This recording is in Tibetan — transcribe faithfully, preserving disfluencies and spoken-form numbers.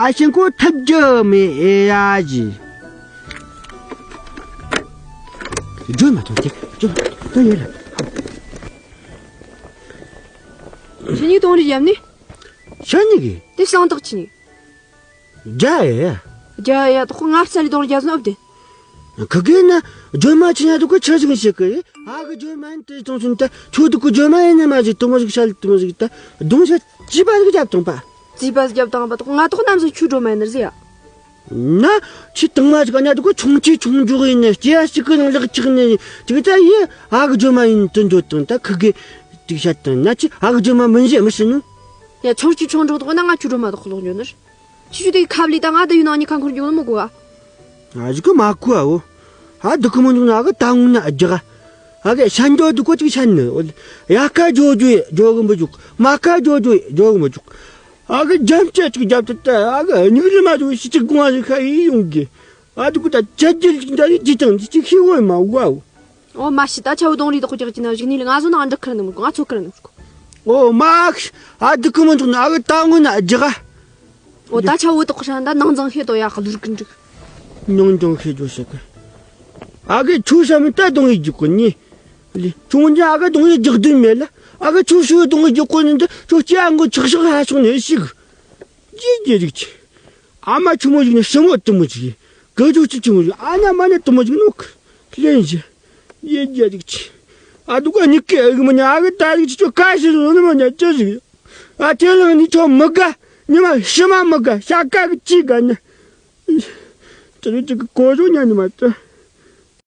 ཨ་ཤིང་ཁོ་ཐབས་རྒྱུ་མེད་ཨེ་ཡ་ཇི། སྒྲོལ་མ་ཐོང་དེ་སྒྲོལ་མ་ཐོང་ཡོད་ལ། ཁྱེད་གཉིས་དོང་རི་བརྒྱབ་ནི། ཤ་ཉིག་གི། དེ་སང་དག་ཆི་ཉིག་རྒྱ་ཡ་ཡ། རྒྱ་ཡ་དག་ང་རྩ་ལས་དོང་རི་རྒྱབ་སོང་ཨབ་དེ། ཁི་གེ་ན་སྒྲོལ་མ་ཆི་ཉ་དུ་ཁོ་ཆི་ཟིག་ཤེས་གི། ཨ་གི་སྒྲོལ་མ་ཡིན་དེ་དོང་སུན་ད་ཁྱོད་དུ་ཁོ་སྒྲོལ་མ་ཡིན་ནི་མ་ཟིག་དུ་མོ་ཟིག་ཤ་ལ་དུ་མོ་ཟིག་ད་གདོང་ཤ་ཅི་པ་ཟིག་རྒྱབ་དང་པ། ཙི་པ་ཟིག་རྒྱབ་དང་པ་དག་ང་དག་ནམ་ཟིག་ཁྱོད་སྒྲོལ་མ་ཡིན་ནི་ཟིག་ཡ། ན། ཆི་དང་མ་ཅིག་ཨ་ཉ་དུ་ཁོ་ཆུང་ཆེ་ཆུང་འཇོག་ཡིན་ནི་སྐྱེ་ཡ་ཞིག་གི་ནང་ལག་ཆགས་ནི་ཅིག་ད་ཡི་ཨ་གི་སྒྲོལ་མ་ཡིན་དུ་འདོད་དང་ད་ཁི་གེ་ཅིག་བཤད་དང་ན་ཆི་ཨ་གི་སྒྲོལ་མ་མིན་ཞེ་མི་ཤེས་ནི། ཡ་ཆུང་ཆེ་ཆུང་འཇོག་དག་ན་ང་ཁྱོད་སྒྲོལ་མ་དག་ལོག་འཇོག་ནི། ཁྱོད་ཆུ་དེ་ཁབ་ལི་ད་ང་ད་ཡུལ་ནང་ཉི་ཁ་འཁོར་འཇོག་ནི་མི་གོ་ཨ། ཨ་ཞིག་གི་མ་གོ་ཨ་འོ། ཨ་དུ་ཁི་མོ་འཇོག་ན་ཨ་གི་ད་ངུ་ན་ཨ་རྒྱག་ཨ། ཨ་གི་ཤན་ཇོ་དུ་ཁོ་ཅིག་ཤན་ནི་ཨོ། ཡ་ཀ་ཇོ་ཇོ་ཡི་ཇོ་གི་མི་ཇུག་མ་ཀ་ཇོ་ཇོ་ཡི་ཇོ་གི་མི་ཇུག་ཨ་གི་རྒྱམ་ཅེ་ཅིག་རྒྱབ་ཏུ་ད་ཨ་གི་སྙིགས་རི་མ་ཇོ་ཤི་ཅིག་གུང་ཨ་ཞིག་ཁ་ཡི་ཡོང་གི། ཨ་དུ་ཁོ་ད་ཅེ་ཅེ་ཅིག་ད་ཡི་ཅི་ཅང་ཅི་ཅིག་ཤི་འོ་མ་འོ་ཨ་འོ། ཨོ་མ་ཤི་ད་ཆ་བུ་དོང་རི་དག་ཁོ་ཅག་ཅི་ན་ཞིག་ནི་ལི་ང་ཟོ་ན་འདྲི་ཁར་ནི་མི་གོ་ང་ཚོ་ཁར་ནི་མི་གོ་ཨོ་མ་ཤི་ཨ་དུ་ཁི་མོ་འཇོག་ན་ཨ་གི་ད་ངུ་ན་ཨ་རྒྱག་ཨ། འོ་ད་ཆ་བོ་དག་ཧྲ་ད་ནང་ཚང་ཤེས་དོ་ཡག་ག་ལུར་གི་འགྲིག་ནང་ཚང་ཤེས་རྒྱུ་ཞིག་གི། ཨ་གི་ཆུ་ཤ་མི་ད་གདོང་ཡི་རྒྱུག་གི་ནི། ལི་ཆུང་ཅན་ཨ་གི་གདོང་ཡི་རྒྱག་དུས་མེད་ལ་ཨ་གི་ཆུ་ཤུ་གདོང་ཡི་རྒྱུག་གི་ནི་འདི་ཆུ་སྐྱེ་ཨ་མགོ་ཆག་ཤག་ཧ་ཤོག་ནས་ཞིག་ཡེ་རྒྱ་རིག་ཆི། ཨ་མ་ཆུ་མོ་ཞིག་ནི་ཤི་མོ་དུ་མོ་ཞིག་གི་ཆུ་ཆི་ཆུ་མོ་ཞིག་ཨ་ན་མ་ནི་དུ་མོ་ཞིག་ནོག་ལེན་ཞི། ཡེ་རྒྱ་རིག་ཆི། ཨ་དུ་ག་ཉིག་གི་ཨ་གི་མ་ནི་ཨ་གི་ད་རིག་ཆི་ཆུ་ཀ་ཤི་རུ་ནི་མ་ནི་ཅི་ཞིག་ཨ་དེ་ལང་ནི་ཆོ་མི་དགའ། ཉི་མ་ཤི་མ་མི་དགའ་ཤ་ཀ་གི་ཅི་དགའ་ནི། དེ་རིག་ཅིག་གི་གོ་རུ་ཉ་ནི་མ་ཏི།